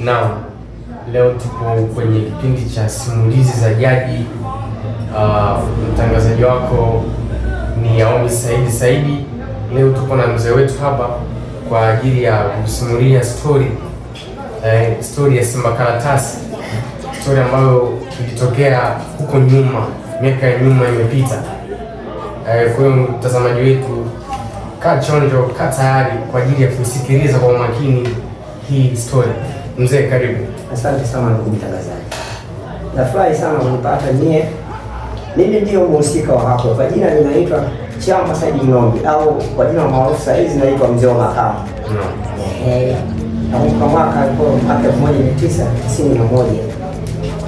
Naam, leo tupo kwenye kipindi cha simulizi za jadi. Mtangazaji wako ni Aomi Saidi Saidi. Leo tupo na mzee wetu hapa kwa ajili ya kusimulia story ya Simba Karatasi, story ambayo ilitokea huko nyuma, miaka ya nyuma imepita. Kwa hiyo mtazamaji wetu, kaa chonjo, kaa tayari kwa ajili ya kusikiliza kwa umakini hii story. Mzee, karibu. Asante sana ndugu mtangazaji, nafurahi sana kunipata nyie. Mimi ndio mhusika wa hapo. Kwa jina ninaitwa Chamba Saidi Mlombi au kwa jina maarufu saa hizi naitwa Mzee wa Makamu. Ehe, nakumbuka mwaka alikuwa mwaka 1991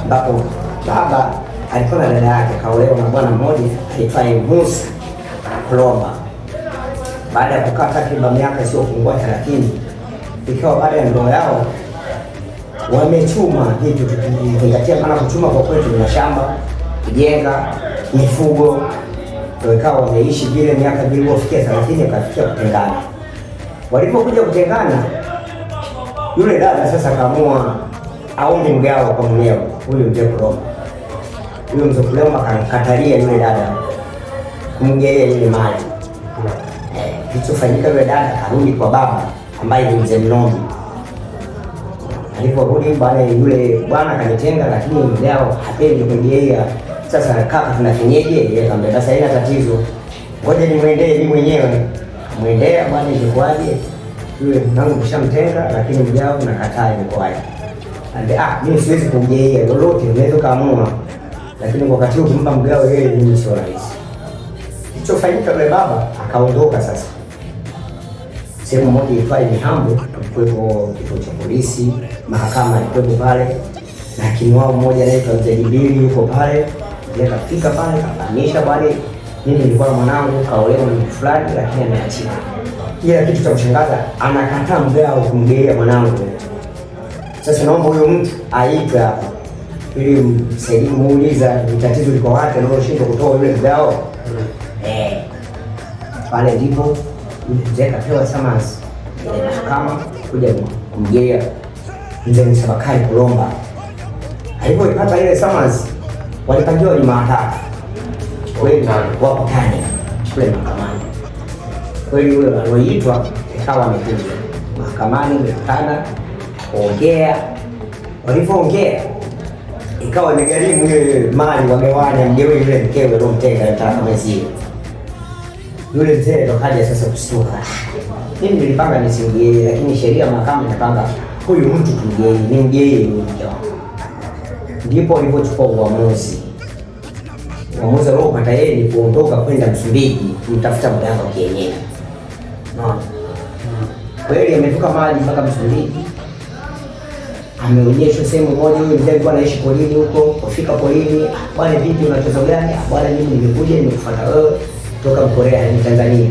ambapo baba alikuwa na dada yake kaolewa na bwana mmoja aitwaye Musa Kulomba. Baada ya kukaa takriban miaka isiyopungua 30, ikiwa baada ya ndoa yao wamechuma vitu, tukizingatia maana kuchuma kwa kwetu ni mashamba, kujenga, mifugo. Ndio ikawa wameishi vile miaka vilivyofikia 30, akafikia kutengana. Walipokuja kutengana, yule dada sasa akaamua aombe mgao kwa mumewe huyu mzee Kulomba. Huyu mzee Kulomba akamkatalia yule dada kumgawia ile mali. Kilichofanyika yule dada karudi kwa baba ambaye ni mzee Mnombi. Aliporudi bwana, yule bwana akanitenga, lakini mgao hapendi kunigawia. Sasa kaka, tunafanyeje? Yeye akamwambia basi haina tatizo, ngoja nimwendee mimi mwenyewe. Mwendea bwana, ilikuwaje? Yule mwanangu kishamtenga, lakini mgao nakataa, ilikuwaje? Ande, ah, mimi siwezi kumgawia lolote, unaweza kaamua, lakini kwa wakati huu kumpa mgao yeye mimi sio rahisi. Kilichofanyika yule baba akaondoka sasa sehemu moja itwaye Mihambo, kulikuwepo kituo cha polisi, mahakama ilikuwepo pale, na hakimu wao mmoja anaitwa Mzee Jibili yuko pale. Ndiye kafika pale kafahamisha, bwana, mimi nilikuwa na mwanangu kaolewa na mtu fulani, lakini ameachika. Ila kitu cha kushangaza, anakataa mgao kumgawia mwanangu. Sasa naomba huyo mtu aitwe hapa ili msaidie kumuuliza ni tatizo liko wapi analoshindwa kutoa yule mgao. Pale ndipo yule mzee akapewa summons ile mahakama kuja kumgea mzee Musa Bakari Kulomba. Alipoipata ile summons, walipangiwa Jumatatu kweli wakutane kule mahakamani. Kweli yule alioitwa ikawa amekuja mahakamani, wamekutana kuongea. Walivyoongea ikawa imegharimu ile mali wagawane, mgewe yule mkewe aliyomtenga talaka mwenzie. Yule mzee ndo kaja sasa kushtuka. Mimi nilipanga nisimgee, lakini sheria mahakama inapanga huyu mtu tumgee, ni mgee huyu mke wangu. Ndipo alivyochukua uamuzi. Uamuzi aliopata yeye ni kuondoka kwenda Msumbiji kumtafuta mganga wa kienyeji. Unaona? Kweli amevuka maji mpaka Msumbiji. Ameonyeshwa sehemu moja, huyu mzee alikuwa anaishi porini huko. Kufika porini, bwana vipi, unacheza gani? Bwana mimi nimekuja nimekufuata wewe toka Mkorea ni Tanzania.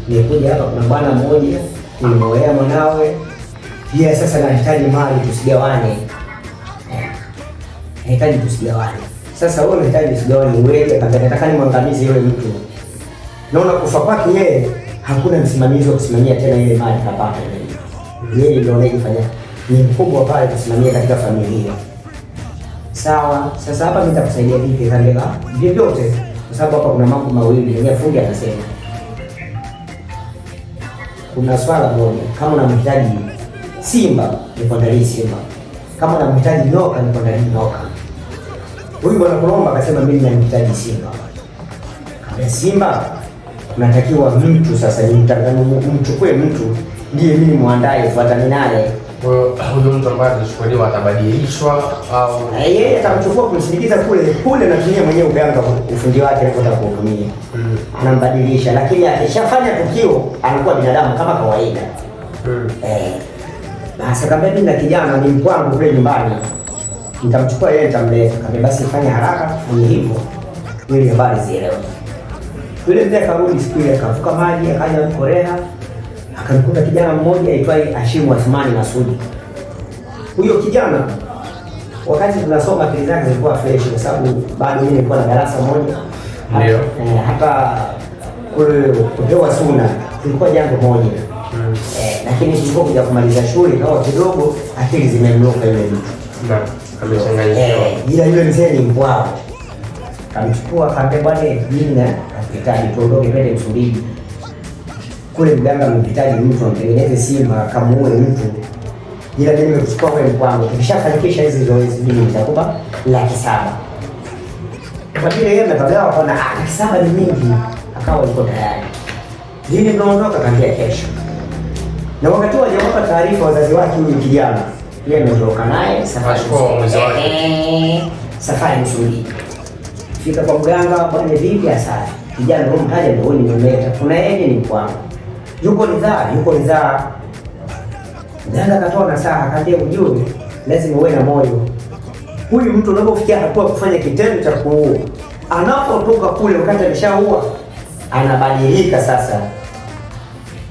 Nimekuja hapa, kuna bwana mmoja nimeoea mwanawe. Pia sasa nahitaji mali tusigawane. Nahitaji tusigawane. Sasa wewe unahitaji tusigawane, wewe akamwambia nataka nimwangamize yule mtu. Naona kufa kwake yeye hakuna msimamizi wa kusimamia tena ile mali kapata. Yeye ndio anayefanya ni mkubwa pale kusimamia katika familia. Sawa, sasa hapa mimi nitakusaidia vipi? Kaambia vyovyote, kwa sababu hapa kuna mambo mawili. Mwenyewe fundi akasema kuna swala moja, kama unamhitaji simba nikuandalie simba, kama unamhitaji nyoka nikuandalie nyoka. Huyu bwana Kulomba akasema mimi namhitaji simba. Kaambia simba unatakiwa mtu sasa, nimchukue mtu ndiye mimi muandae, fuatane naye. Kwa hiyo huyo mtu ambaye atachukuliwa atabadilishwa au Yeye atamchukua kumsindikiza kule kule, anatumia mwenyewe uganga ufundi wake anapotaka kuutumia, anambadilisha, lakini akishafanya tukio anakuwa binadamu kama kawaida. Basi akamwambia mimi na kijana ni mkwangu kule nyumbani, nitamchukua yeye nitamleta. Akamwambia basi fanya haraka, fanye hivyo ili habari zieleweke. Yule mzee akarudi siku ile, akavuka maji akaja Korea, akamkuta kijana mmoja aitwaye Ashimu Athmani Masudi. Huyo kijana wakati tunasoma akili zake zilikuwa fresh, kwa sababu bado mimi nilikuwa na darasa moja. Ndio. Hata kule kupewa suna tulikuwa jambo moja. Lakini Lakini tulipokuja kumaliza shule ikawa kidogo akili zimemloka yule mtu. Na amechanganyikiwa. Ila yule mzee ni mbwao. Kamchukua akamwambia, bwana mimi nakuhitaji tuondoke twende Msumbiji. Kule mganga amemhitaji mtu amtengeneze simba akamuue mtu. Ila mimi nimekuchukua wewe mkwangu. Tukishafanikisha hizi zoezi mimi nitakupa 700,000. Kwa vile yeye amepagawa akaona 700,000 ni mingi, akawa yuko tayari. Lini tunaondoka? Kaambia kesho. Na wakati huo hajawapa taarifa wazazi wake huyu kijana. Yeye ameondoka naye safari. Akachukua uamuzi wake. Safari Msumbiji. Fika kwa mganga, bwana vipi asali? Kijana huyu mtaja ndio huyu nimemleta. Kuna yeye ni mkwangu. Yuko ridhaa, yuko ridhaa. Mganga akatoa nasaha, akaambia ujue lazima uwe na moyo. Huyu mtu unapofikia hatua kufanya kitendo cha kuua, anapotoka kule wakati ameshaua, anabadilika sasa.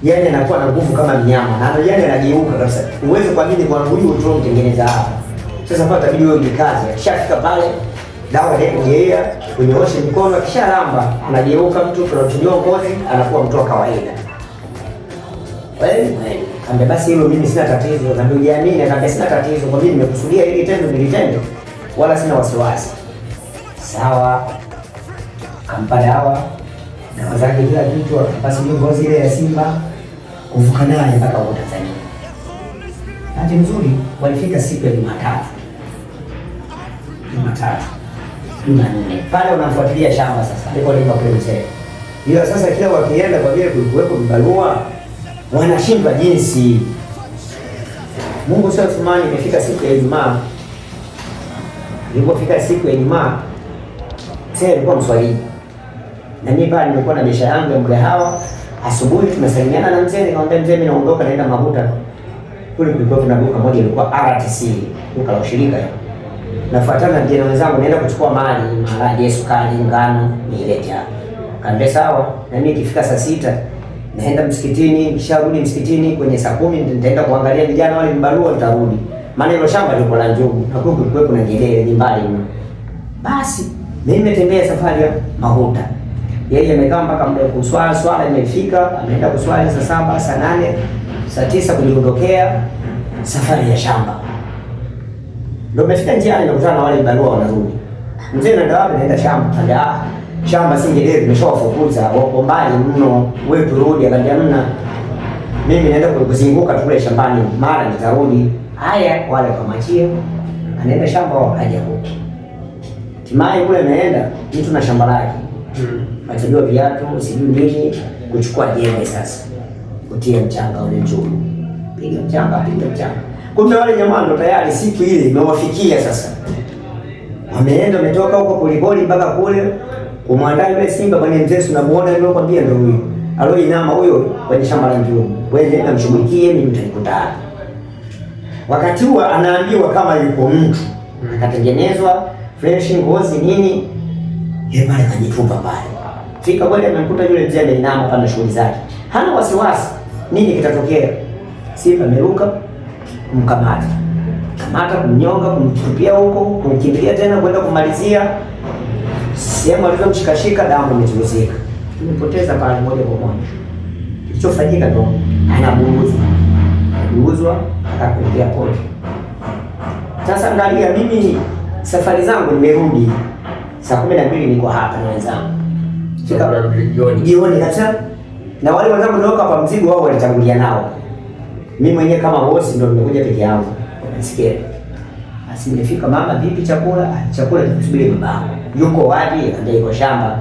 Yaani anakuwa na nguvu kama mnyama na yaani anageuka kabisa. Uweze kuamini kwa huyu uliyomtengeneza hapa. Sasa hapa itabidi wewe ujikaze. Akishafika pale dawa ile kugeea, kunyoosha mikono, akishalamba anageuka mtu, tunachujua ngozi, anakuwa mtu wa kawaida. Wewe kaambia basi hilo mimi sina tatizo, na hujiamini, akaambia sina tatizo kwa mimi nimekusudia hili tendo nilitendo, wala sina wasiwasi. Sawa. Kampa dawa, dawa zake kila kitu, akampa sijui ngozi ile ya simba, kuvuka naye mpaka huko Tanzania. Bahati nzuri walifika siku ya Jumatatu. Jumatatu, Jumanne. Pale unamfuatilia shamba sasa, alipolima kule mzee. Ila sasa kila wakienda kwa vile kulikuwepo vibarua, wanashindwa jinsi. Mungu sio Athumani, imefika siku ya Ijumaa. Ilipofika siku ya Ijumaa, mzee alikuwa Mswahili. Na mimi pale nilikuwa na biashara yangu ya mgahawa. Asubuhi tumesalimiana na mzee, nikamwambia mzee, mimi naondoka naenda Mahuta. Kule kulikuwa kuna duka moja ilikuwa RTC, duka la ushirika. Nafuatana na vijana wenzangu naenda kuchukua mali, maharage, sukari, ngano, niilete hapa. Kaambia sawa, na mimi ikifika saa 6 naenda msikitini, nisharudi msikitini kwenye saa 10 nitaenda kuangalia vijana wale vibarua nitarudi. Maana hilo shamba lilikuwa la njugu, na kule kulikuwa kuna ngedere ni mbali mno. Basi mimi nimetembea safari ya Mahuta. Yeye amekaa mpaka muda wa kuswali, swala imefika, ameenda kuswali saa 7, saa 8, saa 9 kujiondokea safari ya shamba. Ndio nimefika njiani nakutana na wale barua wanarudi. Mzee naenda wapi? Naenda shamba. Akaambia shamba si ngedere tumeshawafukuza, wako mbali mno, wewe turudi. Akaambia mna. Mimi naenda kuzunguka tu kule shambani, mara nitarudi. Haya, wale wakamwachia. Anaenda shamba wao haja huko. Hatimaye kule ameenda mtu na shamba lake. Achajua viatu, sijui nini, kuchukua jembe sasa. Kutia mchanga ule njugu. Piga mchanga, piga mchanga. Kumbe wale jamaa ndo tayari siku ile imewafikia sasa. Wameenda wametoka huko polepole mpaka kule kumwandaa yule simba. Bwana mzee, tunamuona yule kwambia ndio huyo. Alioinama huyo kwenye shamba la njugu. Wewe nenda mshughulikie, mimi nitanikuta hapa. Wakati huo anaambiwa kama yuko mtu. Akatengenezwa fresh ngozi nini? Yeye pale kajitupa pale. Fika kweli amemkuta yule mzee ameinama pale shughuli zake. Hana wasiwasi nini kitatokea. Simba ameruka kumkamata. Kamata, kumnyonga, kumtupia huko, kumkimbilia tena kwenda kumalizia. Sehemu alizomshikashika damu imechuruzika. Tumepoteza pale moja kwa moja. Kilichofanyika ndo anaburuzwa. Anaburuzwa akakuingia pole. Sasa angalia, mimi safari zangu nimerudi saa 12 niko hapa na wenzangu. Fika jioni. Jioni kabisa. Na wale wenzangu ndio hapa mzigo wao walitangulia nao. Mimi mwenyewe kama bosi ndio nimekuja peke yangu. Unasikia? Basi nimefika, mama vipi chakula? Chakula tukusubiri babangu. Yuko wapi? Akaniambia yuko shamba.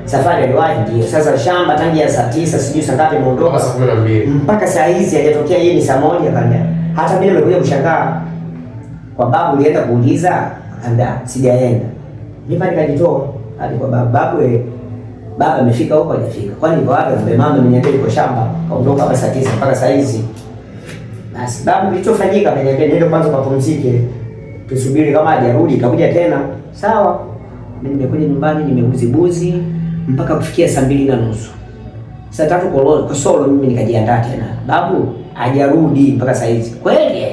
Safari aliwahi ndio. Sasa shamba tangia ya saa 9 sijui saa ngapi imeondoka. Saa 12. Mpaka saa hizi hajatokea, yeye ni saa 1 akaniambia. Hata mimi nimekuja kushangaa. Kwa babu ulienda kuuliza? Akaniambia sijaenda. Mimi nikajitoa hadi kwa babu. Babu baba amefika huko hajafika. Kwani yuko wapi? Akaniambia mama ameniambia yuko shamba. Kaondoka hapa saa 9 mpaka saa hizi. Basi babu kilichofanyika ameniambia niende kwanza kapumzike. Tusubiri kama hajarudi kakuja tena. Sawa. Mimi nimekuja nyumbani nimebuzi mpaka kufikia saa 2:30. Saa 3 kasoro mimi nikajiandaa tena. Babu hajarudi mpaka saa hizi. Kweli?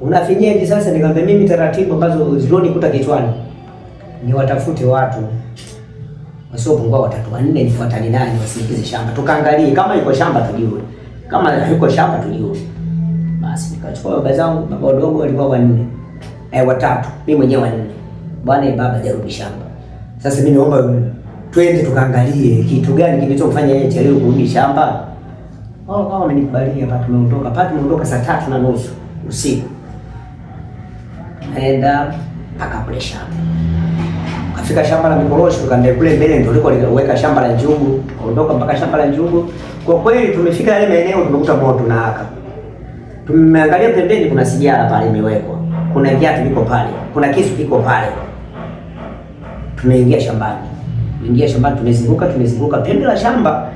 Unafinyeje sasa? Nikamwambia mimi taratibu ambazo zilionikuta kichwani ni watafute watu wasiopungua 3 4 nifuatane naye niwasindikize shamba. Tukaangalie kama yuko shamba tujue. Kama yuko shamba tujue. Basi nikachukua baba zangu, baba wadogo walikuwa wanne. Watatu, mimi mwenyewe wanne. Bwana baba hajarudi shamba. Sasa mimi naomba twende tukaangalie kitu gani kilichomfanya yeye chelewe kurudi shamba. Wao kama wamenikubalia hapa, tumeondoka. Hapa tumeondoka saa 3:30 usiku. Naenda mpaka kule shamba. Kafika shamba la mikorosho, tukaenda kule mbele ndio liko liweka shamba la njugu. Tukaondoka mpaka shamba la njugu. Kwa kweli tumefika yale maeneo tumekuta moto na haka. Tumeangalia pembeni kuna sigara pale imewekwa. Kuna viatu viko pale. Kuna kisu kiko pale. Tumeingia shambani. Tumeingia shambani, tumezunguka pembe la shamba.